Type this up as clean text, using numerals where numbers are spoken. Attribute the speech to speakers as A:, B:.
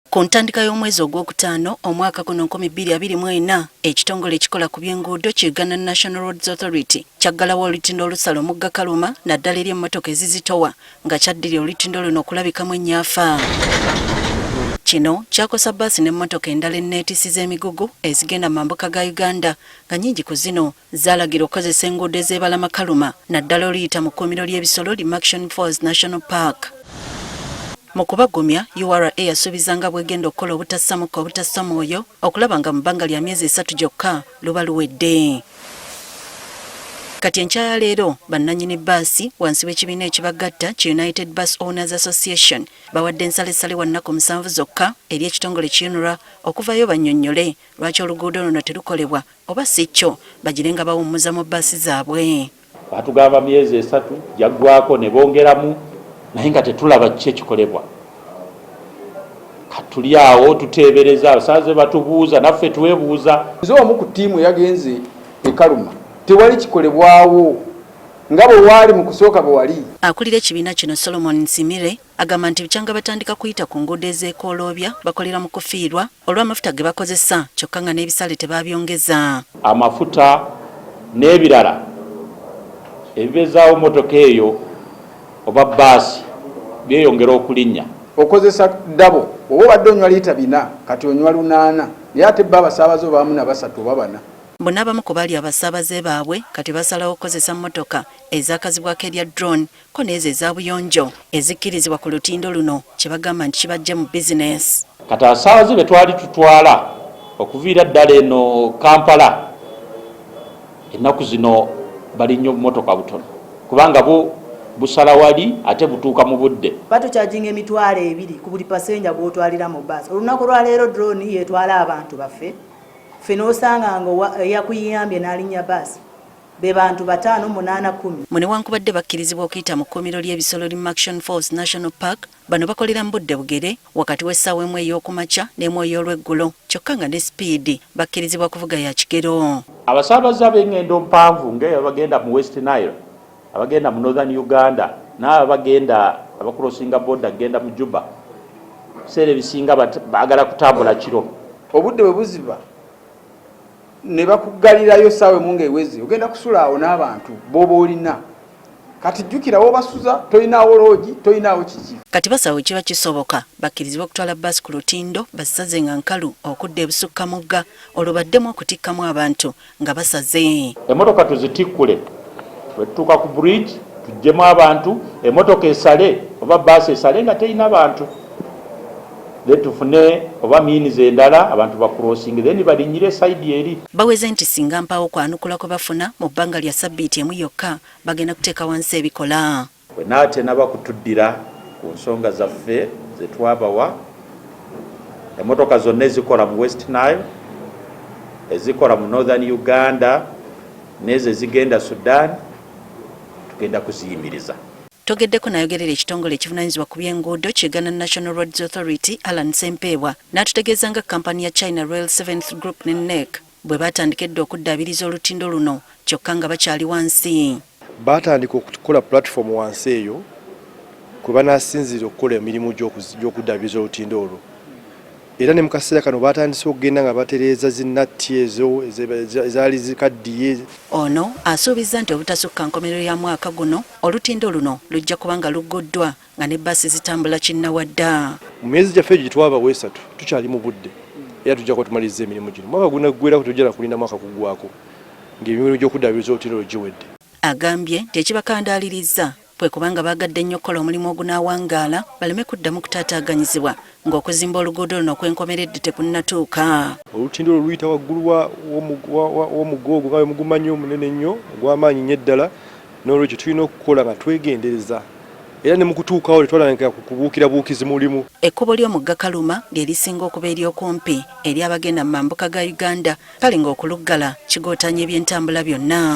A: Ku ntandika y'omwezi ogwokutaano omwaka guno 2024, ekitongole ekikola ku by'enguudo ki Uganda National Roads Authority kyaggalawo olutindo olusala omugga Karuma naddala eri emmotoka ezizitowa nga kyaddirira olutindo luno okulabikamu ennyaafa. Kino kyakosa bbaasi n'emmotoka endala enneetissi z'emigugu ezigenda mu mambuka ga Uganda nga nnyingi ku zino zaalagira okukozesa enguudo ezeebalama Karuma naddala oluyita mu kkuumiro ly'ebisolo li Murchison Falls National Park. Mu kubagumya, URA yasuubiza nga bw'egenda okukola obutassa mukka obutassa mwoyo okulaba nga mu bbanga lya myezi esatu gyokka luba luwedde. Kati enkya ya leero bannannyini bbaasi wansi w'ekibiina ekibagatta ki United Bus Owners Association bawadde nsalessale wa nnaku 7 zokka eri ekitongole ki UNRA okuvayo bannyonnyole lwaki oluguudo luno terukolebwa oba si kyo bagire nga bawummuza mu bbaasi zaabwe.
B: Baatugamba myezi esatu gyaggwako ne bongeramu naye nga tetulaba kiki ekikolebwa. Kati tuli awo tuteebereza, abasaaze batubuuza naffe twebuuza.
C: Nze omu ku ttiimu eyagenze e Karuma, tewali kikolebwawo nga bwe waali mu kusooka bwe wali.
A: Akulira ekibiina kino Solomon Nsimire agamba nti bukyanga batandika kuyita ku nguudo ezeekooloobya bakolera mu kufiirwa olw'amafuta ge bakozesa kyokka nga n'ebisale tebaabyongeza.
B: Amafuta n'ebirala ebibezaawo mmotoka eyo oba bbaasi byeyongera okulinnya.
C: Okozesa ddabo, bw'oba obadde onywa liita 4 kati onywa 8 naye ate bo abasaabaze obaamu na basatu oba bana.
A: Mbu n'abamu ku bali abasaabaze baabwe kati basalawo kukozesa mmotoka ezaakazibwako erya drone ko n'ezo eza buyonjo ezikkirizibwa ku lutindo luno kye bagamba nti kibaggye mu bizinensi.
B: Kati abasaabaze be twali tutwala okuviira ddala eno Kampala ennaku zino balinnya obumotoka butono kubanga bwo busala wali ate butuuka mu budde.
D: Batukyajinga 20,000 ku buli pasenja gw'otwalira mu bbaasi. Olunaku lwa leero drone yeetwala abantu baffe, ffe n'osanga nga eyakuyambye n'alinnya bbaasi be bantu 5, 8, 10.
A: Mu newankubadde bakkirizibwa okuyita mu kkuumiro ly'ebisolo li Murchison Falls National Park, bano bakolera mu budde bugere wakati w'essaawa 1 ey'okumakya n'emu ey'olweggulo kyokka nga ne sipiidi bakkirizibwa kuvuga ya kigero.
B: Abasaabaze ab'engendo mpanvu nga abagenda mu West Nile, abagenda mu Northern Uganda n'abo abagenda abakulosinga border kugenda mu Juba, ebiseera ebisinga baagala kutambula kiro.
C: Obudde bwe buziba ne bakuggalirayo ssaawa emu ng'eweze, ogenda kusula awo n'abantu b'oba olina. Kati jjukira w'obasuza tolinaawo loogi, tolinaawo kiki.
A: Kati basaba bwe kiba kisoboka bakkirizibwe okutwala bbaasi ku lutindo bazisaze nga nkalu okudda e Busukka-mugga olwo baddemu okutikkamu abantu nga basaze.
B: Emmotoka tuzitikkule bwe tutuuka ku bridge tuggyemu abantu, emmotoka esale oba bbaasi esale nga terina bantu then tufune oba means endala abantu ba crossing then balinnyire side eri.
A: Baweze nti singa mpaawo kwanukula kwe bafuna mu bbanga lya ssabbiiti emu yokka bagenda kuteeka wansi ebikola.
B: Bwenaaba tenaba kutuddira ku nsonga zaffe zetwabawa, emotoka zonna ezikola mu West Nile, ezikola mu Northern Uganda n'ezo ezigenda Sudan tugenda kuziyimiriza.
A: Togeddeko n'ayogerera ekitongole ekivunanyizibwa ku by'enguudo ki Uganda National Roads Authority Allan Ssempeebwa n'atutegeeza nga kkampani ya China Rail Seventh Group ne NEC bwe baatandika edda okuddaabiriza olutindo luno kyokka nga bakyali wansi.
E: Baatandika okukola platform wansi eyo kwe banaasinziira okukola emirimu gy'okuddaabiriza olutindo olwo era ne mu kaseera kano baatandise okugenda nga batereeza zi natti ezo ezaali zikaddiye.
A: Ono asuubizza nti obutasukka nkomerero ya mwaka guno olutindo luno lujja kuba nga lugguddwa nga ne bbaasi zitambula kinnawadda.
E: Mu myezi gyaffe egyo gye twabawa esatu tukyali mu budde era tujja kuba tumalirizza emirimu gino. Omwaka gunaggweerako tetujja na kulinda mwaka kuggwaako ng'emirimu gy'okuddaabiriza olutindo olwo giwedde.
A: Agambye nti ekibakandaalirizza kwe kuba nga baagadde nnyo okukola omulimu ogunaawangaala baleme kuddamu kutaataaganyizibwa ng'okuzimba oluguudo luno okw'enkomeredde tekunnatuuka.
E: Olutindo olwo luyita waggulu w'omugga ogwo nga bwe mugumanyi omunene ennyo ogw'amaanyi nnyo eddala, n'olwekyo tulina okukola nga twegendereza era ne mu kutuukawo tetwalabika ku kubuukirabuukizi mulimu.
A: Ekkubo ly'omugga Karuma lye lisinga okuba ery'okumpi eri abagenda mu mambuka ga Uganda kale ng'okuluggala kigootaanya eby'entambula byonna.